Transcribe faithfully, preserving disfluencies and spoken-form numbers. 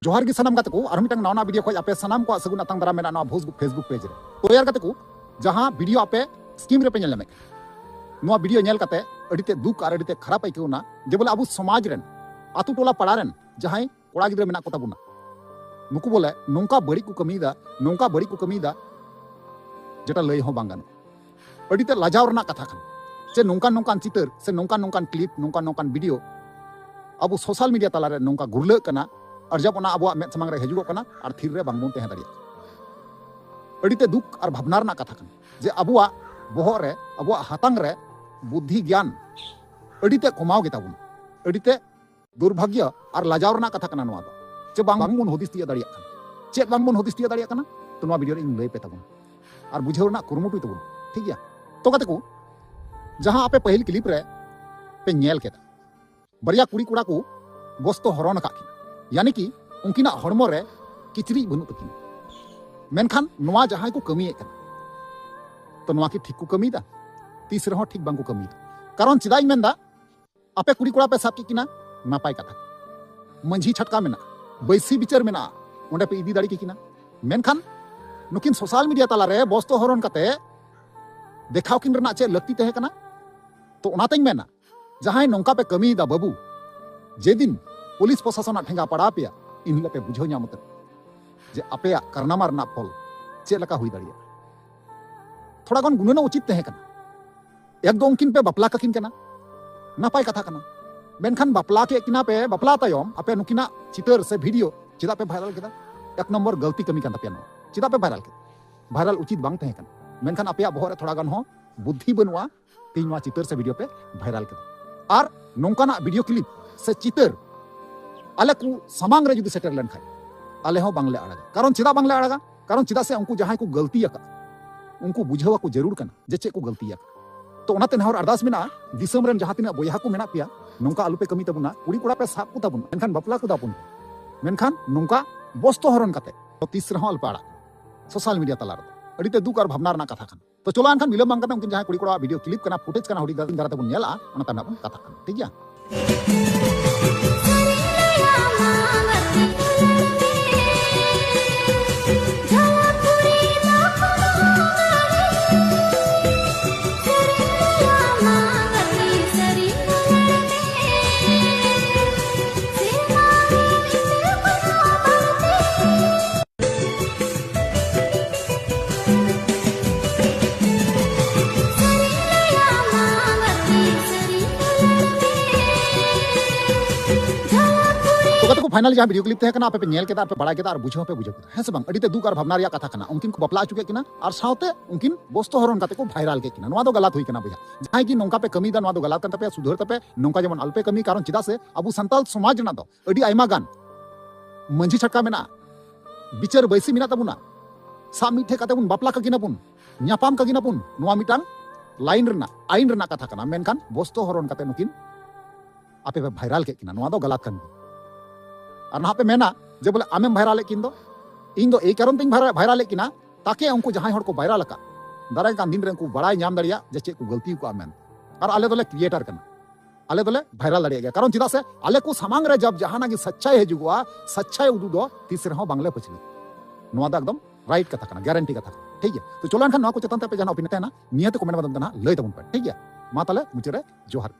ᱡᱚᱦᱟᱨ ᱜᱮ ᱥᱟᱱᱟᱢ ᱜᱟᱛᱮ ᱠᱚ, ᱟᱨ ᱢᱤᱫᱴᱟᱝ ᱱᱟᱣᱟ ᱱᱟᱣᱟ ᱵᱷᱤᱰᱤᱭᱳ ᱠᱷᱚᱱ ᱟᱯᱮ ᱥᱟᱱᱟᱢ ᱠᱚᱣᱟᱜ ᱥᱟᱹᱜᱩᱱ ᱟᱛᱟᱝ ᱫᱟᱨᱟᱢ ᱢᱮᱱᱟᱜᱼᱟ ᱱᱚᱣᱟ ᱵᱷᱳᱡᱽ-, Facebook ᱯᱮᱡᱽ ᱨᱮ᱾ ᱛᱚ ᱭᱟᱨ ᱜᱟᱛᱮ ᱠᱚ, ᱡᱟᱦᱟᱸ ᱵᱷᱤᱰᱤᱭᱳ ᱟᱯᱮ ᱥᱠᱨᱤᱱ ᱨᱮᱯᱮ ᱧᱮᱞ ᱧᱟᱢᱮᱫ ᱠᱟᱱᱟ, ᱱᱚᱣᱟ ᱵᱷᱤᱰᱤᱭᱳ ᱧᱮᱞ ᱠᱟᱛᱮ ᱟᱹᱰᱤ ᱛᱮ ᱫᱩᱠ ᱟᱨ ᱟᱹᱰᱤ ᱛᱮ ᱠᱷᱟᱨᱟᱯ ᱟᱹᱭᱠᱟᱹᱣ ᱮᱱᱟ ᱡᱮ ᱵᱚᱞᱮ ᱟᱵᱚ ᱥᱚᱢᱟᱡᱽ ᱨᱮᱱ, ᱟᱛᱳ ᱴᱚᱞᱟ ᱯᱟᱲᱟ ᱨᱮᱱ ᱡᱟᱦᱟᱸᱭ ᱠᱚᱲᱟ ᱜᱤᱫᱽᱨᱟᱹ ᱢᱮᱱᱟᱜ ᱠᱚ ᱛᱟᱵᱚᱱᱟ, ᱱᱩᱠᱩ ᱵᱚᱞᱮ ᱱᱚᱝᱠᱟ ᱵᱟᱹᱲᱤᱡ ᱠᱚ ᱠᱟᱹᱢᱤᱭᱮᱫᱟ, ᱱᱚᱝᱠᱟ ᱵᱟᱹᱲᱤᱡ ᱠᱚ ᱠᱟᱹᱢᱤᱭᱮᱫᱟ, ᱡᱮᱴᱟ ᱞᱟᱹᱭ ᱦᱚᱸ ᱵᱟᱝ ᱜᱟᱱᱚᱜᱼᱟ᱾ ᱟᱹᱰᱤ ᱛᱮ ᱞᱟᱡᱟᱣ ᱨᱮᱱᱟᱜ ᱠᱟᱛᱷᱟ ᱠᱟᱱᱟ᱾ ᱥᱮ ᱱᱚᱝᱠᱟᱱ ᱱᱚᱝᱠᱟᱱ ᱪᱤᱛᱟᱹᱨ, ᱥᱮ ᱱᱚᱝᱠᱟᱱ ᱱᱚᱝᱠᱟᱱ ᱠᱞᱤᱯ, ᱱᱚᱝᱠᱟᱱ ᱱᱚᱝᱠᱟᱱ ᱵᱷᱤᱰᱤᱭᱳ ᱟᱵᱚ ᱥᱳᱥᱟᱞ ᱢᱤᱰᱤᱭᱟ ᱛᱟᱞᱟᱨᱮ ᱱᱚᱝᱠᱟ ᱜᱩᱨᱞᱟᱹᱜ ᱠᱟᱱᱟ, ᱟᱨ ᱡᱟᱵ ᱚᱱᱟ ᱟᱵᱚᱣᱟᱜ ᱢᱮᱫ ᱥᱟᱢᱟᱝ ᱨᱮ ᱦᱤᱡᱩᱜᱚᱜ ᱠᱟᱱᱟ, ᱟᱨ ᱛᱷᱤᱨ ᱨᱮ ᱵᱟᱝᱵᱚᱱ ᱛᱟᱦᱮᱸ ᱫᱟᱲᱮᱭᱟᱜ ᱠᱟᱱᱟ᱾ ᱟᱹᱰᱤ ᱛᱮ ᱫᱩᱠ ᱟᱨ ᱵᱷᱟᱵᱽᱱᱟ ᱨᱮᱱᱟᱜ ᱠᱟᱛᱷᱟ ᱠᱟᱱᱟ ᱡᱮ ᱟᱵᱚᱣᱟᱜ ᱵᱚᱦᱚᱜ ᱨᱮ, ᱟᱵᱚᱣᱟᱜ ᱦᱟᱛᱟᱝ ᱨᱮ ᱵᱩᱫᱽᱫᱷᱤ ᱜᱮᱭᱟᱱ ᱟᱹᱰᱤ ᱛᱮ ᱠᱚᱢᱟᱣ ᱜᱮᱛᱟ ᱵᱚᱱᱟ᱾ ᱟᱹᱰᱤ ᱛᱮ ᱫᱩᱨᱵᱷᱟᱜᱽᱭᱚ ᱟᱨ ᱞᱟᱡᱟᱣ ᱨᱮᱱᱟᱜ ᱠᱟᱛᱷᱟ ᱠᱟᱱᱟ ᱱᱚᱣᱟ ᱫᱚ, ᱡᱮ ᱵᱟᱝ, ᱵᱟᱝᱵᱚᱱ ᱦᱩᱫᱤᱥ ᱛᱤᱭᱳᱜ ᱫᱟᱲᱮᱭᱟᱜ ᱠᱟᱱᱟ᱾ ᱪᱮᱫ ᱵᱟᱝᱵᱚᱱ ᱦᱩᱫᱤᱥ ᱛᱤᱭᱳᱜ ᱫᱟᱲᱮᱭᱟᱜ ᱠᱟᱱᱟ, ᱛᱚ ᱱᱚᱣᱟ ᱵᱷᱤᱰᱤᱭᱳ ᱨᱮ ᱤᱧ ᱞᱟᱹᱭ ᱯᱮ ᱛᱟᱵᱚᱱᱟ, ᱟᱨ ᱵᱩᱡᱷᱟᱹᱣ ᱨᱮᱱᱟᱜ ᱠᱩᱨᱩᱢᱩᱴᱩᱭ ᱛᱟᱵᱚᱱ, ᱴᱷᱤᱠ ᱜᱮᱭᱟ? ᱛᱚ ᱜᱟᱛᱮ ᱠᱚ, ᱡᱟᱦᱟᱸ ᱟᱯᱮ ᱯᱟᱹᱦᱤᱞ ᱠᱞᱤᱯ ᱨᱮ ᱯᱮ ᱧᱮᱞ ᱠᱮᱫᱟ, ᱵᱟᱨᱭᱟ ᱠᱩᱲᱤ ᱠᱚᱲᱟ ᱠᱚ ᱵᱚᱥᱛᱚ ᱦᱚᱨᱚᱱ ᱟᱠᱟᱫ ᱠᱤᱱᱟ, ᱭᱟᱱᱤ ᱠᱤ ᱩᱱᱠᱤᱱᱟᱜ ᱦᱚᱲᱢᱚ ᱨᱮ ᱠᱤᱪᱨᱤᱡ ᱵᱟᱹᱱᱩᱜ ᱛᱟᱹᱠᱤᱱᱟ᱾ ᱢᱮᱱᱠᱷᱟᱱ ᱱᱚᱣᱟ ᱡᱟᱦᱟᱸᱭ ᱠᱚ ᱠᱟᱹᱢᱤᱭᱮᱫ ᱠᱟᱱᱟ, ᱛᱚ ᱱᱚᱣᱟ ᱠᱤ ᱴᱷᱤᱠ ᱠᱚ ᱠᱟᱹᱢᱤᱭᱮᱫᱟ? ᱛᱤᱥ ᱨᱮᱦᱚᱸ ᱴᱷᱤᱠ ᱵᱟᱝ ᱠᱚ ᱠᱟᱹᱢᱤᱭᱮᱫᱟ᱾ ᱠᱟᱨᱚᱱ ᱪᱮᱫᱟᱜ ᱤᱧ ᱢᱮᱱᱫᱟ, ᱟᱯᱮ ᱠᱩᱲᱤ ᱠᱚᱲᱟ ᱯᱮ ᱥᱟᱵ ᱠᱮᱫ ᱠᱤᱱᱟ, ᱱᱟᱯᱟᱭ ᱠᱟᱛᱷᱟ᱾ ᱢᱟᱹᱡᱷᱤ ᱪᱷᱟᱴᱠᱟ ᱢᱮᱱᱟᱜᱼᱟ, ᱵᱟᱹᱭᱥᱤ ᱵᱤᱪᱟᱹᱨ ᱢᱮᱱᱟᱜᱼᱟ, ᱚᱸᱰᱮ ᱯᱮ ᱤᱫᱤ ᱫᱟᱲᱮ ᱠᱮ ᱠᱤᱱᱟ᱾ ᱢᱮᱱᱠᱷᱟᱱ ᱱᱩᱠᱤᱱ ᱥᱳᱥᱟᱞ ᱢᱤᱰᱤᱭᱟ ᱛᱟᱞᱟᱨᱮ ᱵᱚᱥᱛᱚ ᱦᱚᱨᱚᱱ ᱠᱟᱛᱮ ᱫᱮᱠᱷᱟᱣ ᱠᱤᱱ ᱨᱮᱱᱟᱜ ᱪᱮᱫ ᱞᱟᱹᱠᱛᱤ ᱛᱟᱦᱮᱸ ᱠᱟᱱᱟ? ᱛᱚ ᱚᱱᱟᱛᱮᱧ ᱢᱮᱱᱟ, ᱡᱟᱦᱟᱸᱭ ᱱᱚᱝᱠᱟ ᱯᱮ ᱠᱟᱹᱢᱤᱭᱮᱫᱟ ᱵᱟᱹᱵᱩ, ᱡᱮᱫᱤᱱ ᱯᱩᱞᱤᱥ ᱯᱨᱚᱥᱟᱥᱚᱱᱟᱜ ᱴᱷᱮᱸᱜᱟ ᱯᱟᱲᱟᱣ ᱯᱮᱭᱟ, ᱤᱱ ᱦᱤᱞᱳᱜ ᱯᱮ ᱵᱩᱡᱷᱟᱹᱣ ᱧᱟᱢ ᱩᱛᱟᱹᱨ ᱡᱮ ᱟᱯᱮᱭᱟᱜ ᱠᱟᱨᱱᱟᱢᱟ ᱨᱮᱱᱟᱜ ᱯᱷᱚᱞ ᱪᱮᱫ ᱞᱮᱠᱟ ᱦᱩᱭ ᱫᱟᱲᱮᱭᱟᱜᱼᱟ᱾ ᱛᱷᱚᱲᱟ ᱜᱟᱱ ᱜᱩᱱᱟᱹᱱᱚᱜ ᱩᱪᱤᱛ ᱛᱟᱦᱮᱸ ᱠᱟᱱᱟ᱾ ᱮᱠ ᱫᱚ ᱩᱱᱠᱤᱱ ᱯᱮ ᱵᱟᱯᱞᱟ ᱠᱟᱠᱤᱱ ᱠᱟᱱᱟ, ᱱᱟᱯᱟᱭ ᱠᱟᱛᱷᱟ ᱠᱟᱱᱟ᱾ ᱢᱮᱱᱠᱷᱟᱱ ᱵᱟᱯᱞᱟ ᱠᱮᱫ ᱠᱤᱱᱟ ᱯᱮ, ᱵᱟᱯᱞᱟ ᱛᱟᱭᱚᱢ ᱟᱯᱮ ᱱᱩᱠᱤᱱᱟᱜ ᱪᱤᱛᱟᱹᱨ ᱥᱮ ᱵᱷᱤᱰᱤᱭᱳ ᱪᱮᱫᱟᱜ ᱯᱮ ᱵᱷᱟᱭᱨᱟᱞ ᱠᱮᱫᱟ? ᱮᱠ ᱱᱚᱢᱵᱚᱨ ᱜᱟᱹᱞᱛᱤ ᱠᱟᱹᱢᱤ ᱠᱟᱱ ᱛᱟᱯᱮᱭᱟ ᱱᱚᱣᱟ᱾ ᱪᱮᱫᱟᱜ ᱯᱮ ᱵᱷᱟᱭᱨᱟᱞ ᱠᱮᱫᱟ? ᱵᱷᱟᱭᱨᱟᱞ ᱩᱪᱤᱛ ᱵᱟᱝ ᱛᱟᱦᱮᱸ ᱠᱟᱱᱟ᱾ ᱢᱮᱱᱠᱷᱟᱱ ᱟᱯᱮᱭᱟᱜ ᱵᱚᱦᱚᱜ ᱨᱮ ᱛᱷᱚᱲᱟ ᱜᱟᱱ ᱦᱚᱸ ᱵᱩᱫᱽᱫᱷᱤ ᱵᱟᱹᱱᱩᱜᱼᱟ, ᱛᱮᱦᱮᱧ ᱱᱚᱣᱟ ᱪᱤᱛᱟᱹᱨ ᱥᱮ ᱵᱷᱤᱰᱤᱭᱳ ᱯᱮ ᱵᱷᱟᱭᱨᱟᱞ ᱠᱮᱫᱟ᱾ ᱟᱨ ᱱᱚᱝᱠᱟᱱᱟᱜ ᱵᱷᱤᱰᱤᱭᱳ ᱠᱞᱤᱯ ᱥᱮ ᱪᱤᱛᱟᱹᱨ ᱟᱞᱮ ᱠᱚ ᱥᱟᱢᱟᱝ ᱨᱮ ᱡᱩᱫᱤ ᱥᱮᱴᱮᱨ ᱞᱮᱱᱠᱷᱟᱱ, ᱟᱞᱮ ᱦᱚᱸ ᱵᱟᱝᱞᱮ ᱟᱲᱟᱜᱟ᱾ ᱠᱟᱨᱚᱱ ᱪᱮᱫᱟᱜ ᱵᱟᱝᱞᱮ ᱟᱲᱟᱜᱟ? ᱠᱟᱨᱚᱱ ᱪᱮᱫᱟᱜ ᱥᱮ ᱩᱱᱠᱩ ᱡᱟᱦᱟᱸᱭ ᱠᱚ ᱜᱟᱹᱞᱛᱤ ᱟᱠᱟᱫ, ᱩᱱᱠᱩ ᱵᱩᱡᱷᱟᱹᱣ ᱟᱠᱚ ᱡᱟᱹᱨᱩᱲ ᱠᱟᱱᱟ ᱡᱮ ᱪᱮᱫ ᱠᱚ ᱜᱟᱹᱞᱛᱤ ᱟᱠᱟᱫ᱾ ᱛᱚ ᱚᱱᱟᱛᱮ ᱱᱮᱦᱚᱨ ᱟᱨᱫᱟᱥ ᱢᱮᱱᱟᱜᱼᱟ, ᱫᱤᱥᱚᱢ ᱨᱮᱱ ᱡᱟᱦᱟᱸ ᱛᱤᱱᱟᱹᱜ ᱵᱚᱭᱦᱟ ᱠᱚ ᱢᱮᱱᱟᱜ ᱯᱮᱭᱟ, ᱱᱚᱝᱠᱟ ᱟᱞᱚᱯᱮ ᱠᱟᱹᱢᱤ ᱛᱟᱵᱚᱱᱟ᱾ ᱠᱩᱲᱤ ᱠᱚᱲᱟ ᱯᱮ ᱥᱟᱵ ᱠᱚ ᱛᱟᱵᱚᱱᱟ, ᱢᱮᱱᱠᱷᱟᱱ ᱵᱟᱯᱞᱟ ᱠᱚ ᱛᱟᱵᱚᱱ, ᱢᱮᱱᱠᱷᱟᱱ ᱱᱚᱝᱠᱟ ᱵᱚᱥᱛᱚ ᱦᱚᱨᱚᱱ ᱠᱟᱛᱮ ᱛᱤᱥ ᱨᱮᱦᱚᱸ ᱟᱞᱚᱯᱮ ᱟᱲᱟᱜ ᱥᱳᱥᱟᱞ ᱢᱤᱰᱤᱭᱟ ᱛᱟᱞᱟ ᱨᱮᱫᱚ᱾ ᱟᱹᱰᱤ ᱛᱮ ᱫᱩᱠ ᱟᱨ ᱵᱷᱟᱵᱽᱱᱟ ᱨᱮᱱᱟᱜ ᱠᱟᱛᱷᱟ ᱠᱟᱱᱟ᱾ ᱛᱚ ᱪᱚᱞᱚ ᱮᱱᱠᱷᱟᱱ ᱵᱤᱞᱚᱢ ᱵᱟᱝ ᱠᱟᱛᱮ ᱩᱱᱠᱤᱱ ᱡᱟᱦᱟᱸᱭ ᱠᱩᱲᱤ ᱠᱚᱲᱟᱣᱟᱜ ᱵᱷᱤᱰᱤᱭᱳ ᱠᱞᱤᱯ ᱠᱟᱱᱟ, ᱯᱷᱩᱴᱮᱡᱽ ᱠᱟᱱᱟ, ᱦᱩᱰᱤᱧ ᱫᱷᱟᱨᱟ ᱛᱮᱵᱚᱱ ᱧᱮᱞᱟ, ᱚᱱᱟ ᱛᱟᱭᱚᱢ ᱵᱚᱱ ᱠᱟᱛᱷᱟᱜ ᱠᱟᱱᱟ, ᱴᱷᱤᱠ ᱜᱮᱭᱟ? ᱯᱷᱟᱭᱱᱟᱞ ᱡᱟᱦᱟᱸ ᱵᱷᱤᱰᱤᱭᱳ ᱠᱞᱤᱯ ᱛᱟᱦᱮᱸ ᱠᱟᱱᱟ, ᱟᱯᱮ ᱯᱮ ᱧᱮᱞ ᱠᱮᱫᱟ, ᱟᱯᱮ ᱵᱟᱲᱟᱭ ᱠᱮᱫᱟ ᱟᱨ ᱵᱩᱡᱷᱟᱹᱣ ᱦᱚᱸᱯᱮ ᱵᱩᱡᱷᱟᱹᱣ ᱠᱮᱫᱟ, ᱦᱮᱸ ᱥᱮ ᱵᱟᱝ? ᱟᱹᱰᱤ ᱛᱮ ᱫᱩᱠ ᱟᱨ ᱵᱷᱟᱵᱽᱱᱟ ᱨᱮᱭᱟᱜ ᱠᱟᱛᱷᱟ ᱠᱟᱱᱟ᱾ ᱩᱱᱠᱤᱱ ᱠᱚ ᱵᱟᱯᱞᱟ ᱦᱚᱪᱚ ᱠᱮᱫ ᱠᱤᱱᱟ ᱟᱨ ᱥᱟᱶᱛᱮ ᱩᱱᱠᱤᱱ ᱵᱚᱥᱛᱚ ᱦᱚᱨᱚᱱ ᱠᱟᱛᱮ ᱠᱚ ᱵᱷᱟᱭᱨᱟᱞ ᱠᱮᱫ ᱠᱤᱱᱟ᱾ ᱱᱚᱣᱟ ᱫᱚ ᱜᱟᱞᱟᱛ ᱦᱩᱭ ᱠᱟᱱᱟ ᱵᱚᱭᱦᱟ᱾ ᱡᱟᱦᱟᱸᱭ ᱜᱮ ᱱᱚᱝᱠᱟ ᱯᱮ ᱠᱟᱹᱢᱤᱭᱮᱫᱟ, ᱱᱚᱣᱟ ᱫᱚ ᱜᱟᱞᱟᱛ ᱠᱟᱱ ᱛᱟᱯᱮᱭᱟ, ᱥᱩᱫᱷᱟᱹᱨ ᱛᱟᱯᱮ, ᱱᱚᱝᱠᱟ ᱡᱮᱢᱚᱱ ᱟᱞᱚᱯᱮ ᱠᱟᱹᱢᱤ᱾ ᱠᱟᱨᱚᱱ ᱪᱮᱫᱟᱜ ᱥᱮ ᱟᱵᱚ ᱥᱟᱱᱛᱟᱲ ᱥᱚᱢᱟᱡᱽ ᱨᱮᱱᱟᱜ ᱫᱚ ᱟᱹᱰᱤ ᱟᱭᱢᱟ ᱜᱟᱱ ᱢᱟᱹᱡᱷᱤ ᱪᱷᱟᱴᱠᱟ ᱢᱮᱱᱟᱜᱼᱟ, ᱵᱤᱪᱟᱹᱨ ᱵᱟᱹᱭᱥᱤ ᱢᱮᱱᱟᱜ ᱛᱟᱵᱚᱱᱟ, ᱥᱟᱵ ᱢᱤᱫ ᱴᱷᱮᱡ ᱠᱟᱛᱮ ᱵᱚᱱ ᱵᱟᱯᱞᱟ ᱠᱟᱠᱤᱱᱟ ᱵᱚᱱ, ᱧᱟᱯᱟᱢ ᱠᱟᱠᱤᱱᱟ ᱵᱚᱱ, ᱱᱚᱣᱟ ᱢᱤᱫᱴᱟᱝ ᱞᱟᱭᱤᱱ ᱨᱮᱱᱟᱜ, ᱟᱭᱤᱱ ᱨᱮᱱᱟᱜ ᱠᱟᱛᱷᱟ ᱠᱟᱱᱟ᱾ ᱢᱮᱱᱠᱷᱟᱱ ᱵᱚᱥᱛᱚ ᱦᱚᱨᱚᱱ ᱠᱟᱛᱮ ᱱᱩᱠᱤᱱ ᱟᱯᱮ ᱯᱮ ᱵᱷᱟᱭᱨᱟᱞ ᱠᱮᱫ ᱠᱤᱱᱟ, ᱱᱚᱣᱟ ᱫᱚ ᱜᱟᱞᱟᱛ ᱠᱟᱱ ᱜᱮᱭᱟ᱾ ᱟᱨ ᱱᱟᱦᱟᱜ ᱯᱮ ᱢᱮᱱᱟ ᱡᱮ ᱵᱚᱞᱮ ᱟᱢᱮᱢ ᱵᱷᱟᱭᱨᱟᱞᱮᱫ ᱠᱤᱱ ᱫᱚ, ᱤᱧ ᱫᱚ ᱮᱭ ᱠᱟᱨᱚᱱ ᱛᱮᱧ ᱵᱷᱟᱭᱨᱟ-, ᱵᱷᱟᱭᱨᱟᱞᱮᱫ ᱠᱤᱱᱟ, ᱛᱟᱠᱮ ᱩᱱᱠᱩ ᱡᱟᱦᱟᱸᱭ ᱦᱚᱲ ᱠᱚ ᱵᱷᱟᱭᱨᱟᱞ ᱟᱠᱟᱫ, ᱫᱟᱨᱟᱭ ᱠᱟᱱ ᱫᱤᱱ ᱨᱮ ᱩᱱᱠᱩ ᱵᱟᱲᱟᱭ ᱧᱟᱢ ᱫᱟᱲᱮᱭᱟᱜ ᱡᱮ ᱪᱮᱫ ᱠᱚ ᱜᱟᱹᱞᱛᱤ ᱟᱠᱟᱫᱼᱟ ᱢᱮᱱ᱾ ᱟᱨ ᱟᱞᱮ ᱫᱚᱞᱮ ᱠᱨᱤᱭᱮᱴᱟᱨ ᱠᱟᱱᱟ, ᱟᱞᱮ ᱫᱚᱞᱮ ᱵᱷᱟᱭᱨᱟᱞ ᱫᱟᱲᱮᱭᱟᱜ ᱜᱮᱭᱟ᱾ ᱠᱟᱨᱚᱱ ᱪᱮᱫᱟᱜ ᱥᱮ ᱟᱞᱮ ᱠᱚ ᱥᱟᱢᱟᱝ ᱨᱮ ᱡᱟᱵ ᱡᱟᱦᱟᱱᱟᱜ ᱜᱮ ᱥᱟᱪᱪᱟᱭ ᱦᱤᱡᱩᱜᱚᱜᱼᱟ, ᱥᱟᱪᱪᱟᱭ ᱩᱫᱩᱜ ᱫᱚ ᱛᱤᱥ ᱨᱮᱦᱚᱸ ᱵᱟᱝᱞᱮ ᱯᱟᱹᱪᱷᱞᱟᱹᱜᱼᱟ᱾ ᱱᱚᱣᱟ ᱫᱚ ᱮᱠᱫᱚᱢ ᱨᱟᱭᱤᱴ ᱠᱟᱛᱷᱟ ᱠᱟᱱᱟ, ᱜᱮᱨᱮᱱᱴᱤ ᱠᱟᱛᱷᱟ ᱠᱟᱱᱟ, ᱴᱷᱤᱠ ᱜᱮᱭᱟ? ᱛᱚ ᱪᱚᱞᱚ ᱮᱱᱠᱷᱟᱱ ᱱᱚᱣᱟ ᱠᱚ ᱪᱮᱛᱟᱱ ᱛᱮ ᱟᱯᱮ ᱡᱟᱦᱟᱱᱟᱜ ᱚᱯᱤᱱᱤᱭᱚᱱ ᱛᱟᱦᱮᱱᱟ, ᱱᱤᱭᱟᱹ ᱛᱮ ᱠᱚᱢᱮᱱᱴ ᱢᱟᱫᱽᱫᱷᱚᱢ ᱛᱮ ᱱᱟᱦᱟᱜ ᱞᱟᱹᱭ ᱛᱟᱵᱚᱱ ᱯᱮ, ᱴᱷᱤᱠ ᱜᱮᱭᱟ? ᱢᱟ ᱛᱟᱦᱞᱮ ᱢᱩᱪᱟᱹᱫ ᱨᱮ ᱡᱚᱦᱟᱨ᱾